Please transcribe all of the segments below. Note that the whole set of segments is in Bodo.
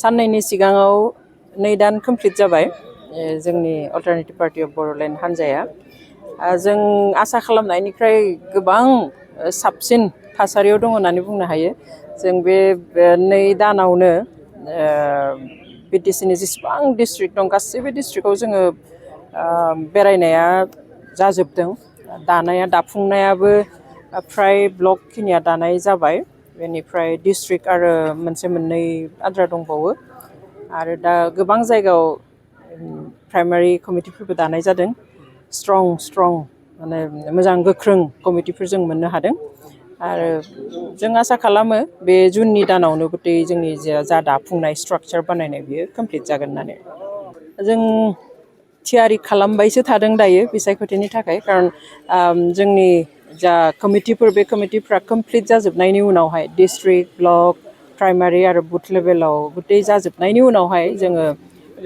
साननैनि सिगाङाव 2 दान कमप्लिट जाबाय जोंनि अल्टारनेटिभ पार्टी अफ बड'लेण्ड हान्जाया जों आसा खालामनायनिफ्राय गोबां साबसिन थासारियाव दङ होननानै बुंनो हायो जों बे 2 दानावनो बिटिसिनि जेसेबां डिस्ट्रिक्ट दं गासैबो डिस्ट्रिक्टआव जोङो बेरायनाया जाजोबदों दानाया दाफुंनायाबो फ्राय ब्लक खिनिया दानाय जाबाय बेनिफ्राय डिस्ट्रिक्ट आरो मोनसे मोननै आद्रा दंबावो आरो दा गोबां जायगायाव प्राइमारि कमिटिफोरबो दानाय जादों स्ट्रं माने मोजां गोख्रों कमिटिफोर जों मोननो हादों आरो जों आसा खालामो बे जुननि दानावनो गटे जोंनि जा दाफुंनाय स्ट्राक्चार बानायनाय बियो कमप्लिट जागोन होननानै जों थियारि खालामबायसो थादों दायो बिसायख'थिनि थाखाय खारन जोंनि जा कमिटिफोर बे कमिटिफ्रा कमप्लिट जाजोबनायनि उनावहाय डिस्ट्रिक्ट ब्लक प्राइमारि आरो बुथ लेभेलाव गटे जाजोबनायनि उनावहाय जोङो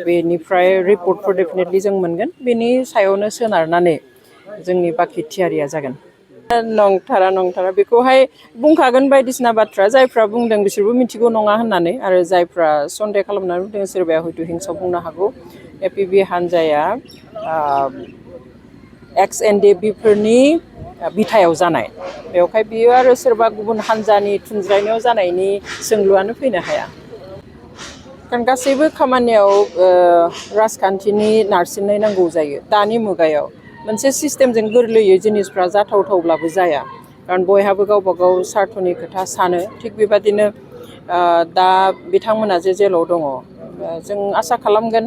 बेनिफ्राय रिपर्टफोर डेफिनेटलि जों मोनगोन बेनि सायावनो सोनारनानै जोंनि बाखि थियारिया जागोन नंथारा बेखौहाय बुंखागोन बायदिसिना बाथ्रा जायफ्रा बुंदों बिसोरबो मिथिगौ नङा होननानै आरो जायफ्रा सन्देह खालामनानै बुंदों सोरबाया हयथ' हिंसा बुंनो हागौ APB हान्जाया XNDB फोरनि बिथायाव जानाय बेवहाय बियो आरो सोरबा गुबुन हान्जानि थुनज्रायनायाव जानायनि सोंलुआनो फैनो हाया कारण गासैबो खामानियाव राजखान्थिनि नारसिननाय नांगौ जायो दानि मुगायाव मोनसे सिस्टेमजों गोरलैयै जिनिसफ्रा जाथावथावब्लाबो जाया कारण बयहाबो गावबा गाव सार्थनि खोथा सानो थिग बेबादिनो दा बिथांमोना जे जेलाव दङ जों आसा खालामगोन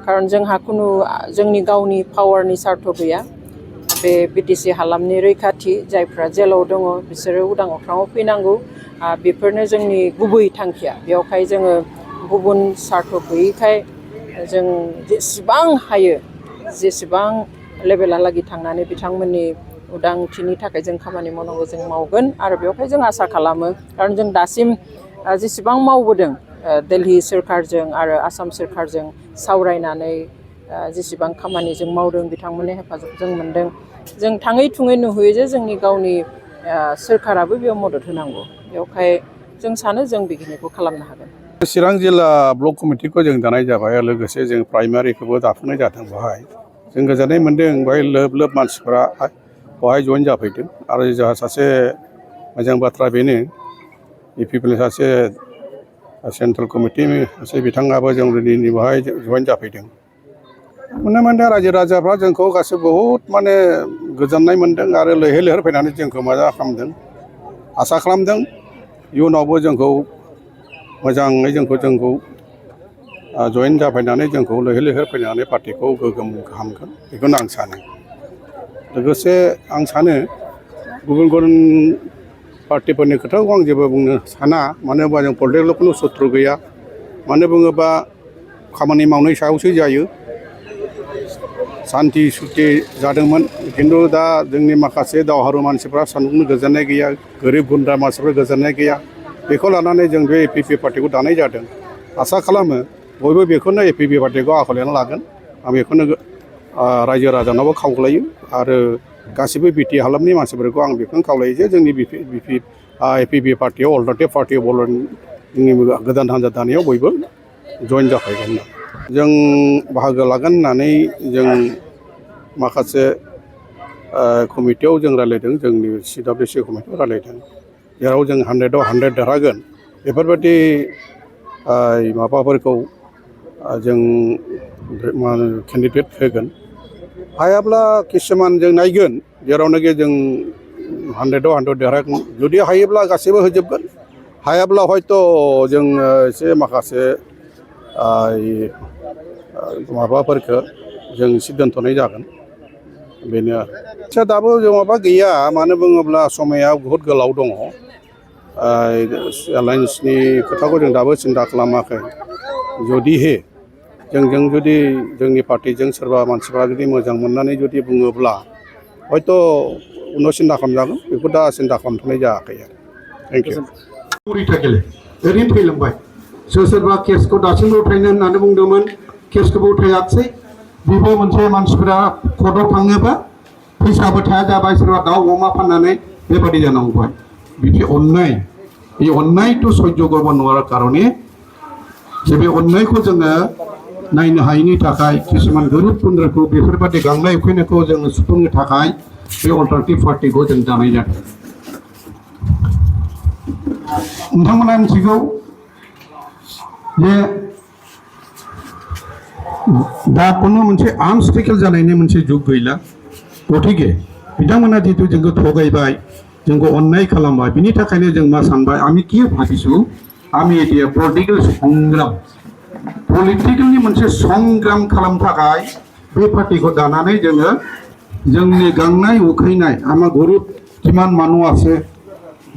कारण जोंहा खुनु जोंनि गावनि पावारनि सार्थ गैया बे बिटिसि हालामनि रैखाथि जायफ्रा जेलाव दङ बिसोरो उदां अख्राङाव फैनांगौ बेफोरनो जोंनि गुबै थांखिया बेवहाय जोङो गुबुन सार्थ गैयैखाय जों जेसेबां हायो जेसेबां लेभेलहालागै थांनानै बिथांमोननि उदांथिनि थाखाय जों खामानि मावनांगौ जों मावगोन आरो बेवहाय जों आसा खालामो कारण जों दासिम जेसेबां मावबोदों दिल्ली सोरखारजों आरो आसाम सोरखारजों सावरायनानै जेसेबां खामानि जों मावदों बिथांमोननि हेफाजाब जों मोनदों जों थाङै थुङै नुहैयो जे जोंनि गावनि सोरखाराबो बेयाव मदद होनांगौ बेवहाय जों सानो जों बेखिनिखौ खालामनो हागोन चिरां जिल्ला ब्लक कमिटिखौ जों दानाय जाबाय लोगोसे जों प्राइमारिखौबो दाफुंनाय जादों बेवहाय जों गोजोननाय मोन्दों बेवहाय लोब मानसिफोरा बेवहाय जइन जाफैदों आरो जोंहा सासे मोजां बाथ्रा बेनो APB सासे सेन्ट्रेल कमिटिनि सासे बिथाङाबो जों दिनै बेवहाय जइन जाफैदों नुनो मोन्दों रायजो राजाफ्रा जोंखौ गासैबो बहुद माने गोजोननाय मोन्दों आरो लैहोर लैहोर फैनानै जोंखौ मोजां खालामदों आसा खालामदों इयुनावबो जोंखौ मोजाङै जोंखौ जइन जाफैनानै जोंखौ लैहोर लैहोर फैनानै पार्टिखौ गोगोम खालामगोन बेखौनो आं सानो लोगोसे आं सानो गुबुन पार्टिफोरनि खोथाखौ आं जेबो बुंनो साना मानो होनबा जों पलिटिकेल खुनु सुथ्रु गैया मानो बुङोबा खामानि मावनाय सायावसो जायो सान्थि सुथि जादोंमोन खिन्थु दा जोंनि माखासे दावहारु मानसिफ्रा सानदुंनो गोजोननाय गैया गोरिब गुन्द्रा मानसिफ्रा गोजोननाय गैया बेखौ लानानै जों बे APB पार्टिखौ दानाय जादों आसा खालामो बयबो बेखौनो APB पार्टिखौ आखलायना लागोन आं बेखौनो रायजो राजानावबो खावलायो आरो गासिबो बिटि हालामनि मानसिफोरखौ आं बेखौनो खावलायो जे जोंनि APB पार्टियाव अल्टारनेटिभ पार्टी अफ बड'लेण्डनि गोदान हान्जा दानायाव बयबो जइन जाफैगोन जों बाहागो लागोन होननानै जों माखासे कमिटियाव जों रायलायदों जोंनि CWC कमिटियाव रायलायदों जेराव जों 100आव 100 देरहागोन बेफोरबायदि माबाफोरखौ जों केन्डिडेट होगोन हायाब्ला किसुमान जों नायगोन जेरावनाखि जों 100आव 100 देरहागोन जुदि हायोब्ला गासैबो होजोबगोन हायाब्ला हयथ' जों एसे माखासे माबाफोरखौ जों एसे दोनथ'नाय जागोन बेनो आरो दाबो जों माबा गैया मानो बुङोब्ला समाया बहुद गोलाव दङ एलायन्सनि खोथाखौ जों दाबो सिन्था खालामाखै जुदिहे जोंजों जुदि जोंनि पार्टिजों सोरबा मानसिफ्रा जुदि मोजां मोननानै जुदि बुङोब्ला हयथ' उनाव सिन्था खालामजागोन बेखौ दा सिन्था खालामथ'नाय जायाखै आरो थेंक इउ ओरैनो फैलांबाय सोरबा केसखौ दासिमबो उथायनो होननानै बुंदोंमोन केसखौबो उथायाखसै बेबो मोनसे मानसिफोरा कर्टआव थाङोबा फैसाबो थाया जाबाय सोरबा दाउ अमा फाननानै बेबादि जानांबाय बिदि अन्नाय बे अन्नायखौ सह्य करब नोवार कारणे जे बे अननायखौ जोङो नायनो हायैनि थाखाय किसुमान गोरिब गुन्द्राखौ बेफोरबादि गांनाय उखैनायखौ जोङो सुफुंनो थाखाय बे अल्टारनेटिभ पार्टिखौ जों दानाय जादों। नोंथांमोना मिथिगौ जे दा कुनु मोनसे आनस्टेबल जानायनि मोनसे जुग गैला। गतिके बिथांमोना जितु जोंखौ थगायबाय, जोंखौ अननाय खालामबाय, बिनि थाखायनो जों मा सानबाय, आमी कि भाबिसु, आमी एतिया पलिटिकेलनि मोनसे संग्राम खालामनो थाखाय बे पार्टिखौ दानानै जोङो जोंनि गांनाय उखैनाय आमार गरिब किमान মানুহ আছে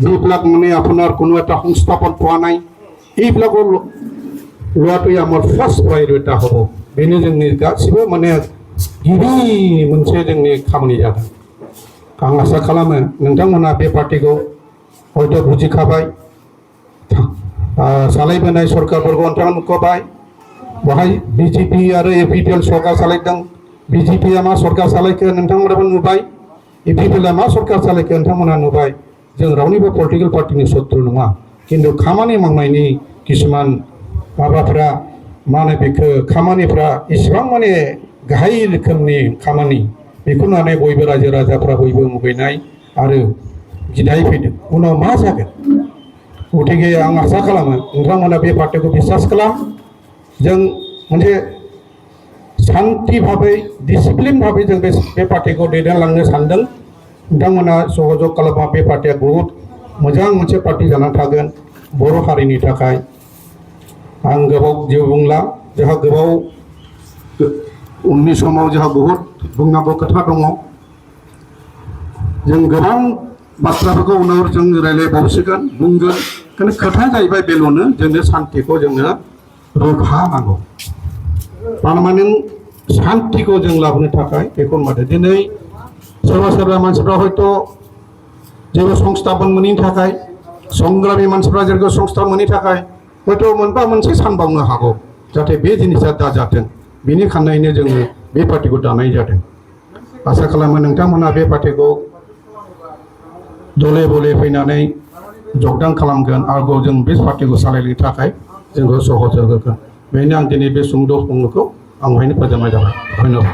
যিবিলাক মানে আপোনাৰ কোনো এটা সংস্থাপন পোৱা নাই, এইবিলাকৰ লোৱাটোৱে আমাৰ ফাৰ্ষ্ট প্ৰায়ৰিটি হ'ব। बेनो जोंनि गासिबो माने गिबि मोनसे जोंनि खामानि जादों। आं आसा खालामो नोंथांमोना बे पार्टिखौ हयथ' बुजिखाबाय, सालायबोनाय सरकारफोरखौ नोंथाङा नुखाबाय, बेवहाय बिजेपि आरो एपिपिएल सरकार सालायदों। बिजेपिया मा सरकार सालायखो नोंथांमोनाबो नुबाय, एपिपिएलआ मा सरकार सालायखो नोंथांमोना नुबाय। जों रावनिबो पलिटिकेल पार्टिनि शत्रु नङा, खिन्थु खामानि मावनायनि किसुमान माबाफोरा मा होनो बेखौ खामानिफ्रा इसेबां माने गाहाय रोखोमनि खामानि, बेखौ नुनानै बयबो रायजो राजाफ्रा बयबो मुगैनाय आरो गिनाय फैदों उनाव मा जागोन। गतिके आं आसा खालामो नोंथांमोना बे पार्टिखौ बिसास खालाम। जों मोनसे शान्ति भाबै डिसिप्लिन भाबै जों बे पार्टिखौ दैदेनलांनो सानदों। नोंथांमोना सहयोग खालामबा बे पार्टिया बहुत मोजां मोनसे पार्टि जानानै थागोन बर' हारिनि थाखाय। आं गोबाव जेबो बुंला, जोंहा गोबाव उननि समाव जोंहा बहुत बुंनांगौ खोथा दङ। जों गोबां बाथ्राफोरखौ उनाव जों रायज्लायबावसिगोन, बुंगोन। खिन्थु खोथाया जाहैबाय बेल'नो, जोंनो शान्तिखौ जोंनो रोखा नांगौ। पारमानेन्ट शान्तिखौ जों लाबोनो थाखाय बेखौ मादो दिनै सोरबा सोरबा मानसिफ्रा हयथ' जेबो संस्थापन मोनैनि थाखाय, संग्रामि मानसिफ्रा जेबो संस्थापन मोनैनि थाखाय हयथ' मोनबा मोनसे सानबावनो हागौ, जाहाथे बे जिनिसा दाजाथों। बेनिखायनो जोङो बे पार्टिखौ दानाय जादों। आसा खालामो नोंथांमोना बे पार्टिखौ दले बले फैनानै जगदान खालामगोन आरो जों बे पार्टिखौ सालायनो थाखाय जोंखौ सहयोग होगोन। बेनो आं दिनै बे सुंद' बुंनायखौ आं बेहायनो फोजोबनाय जाबाय। धन्यबाद।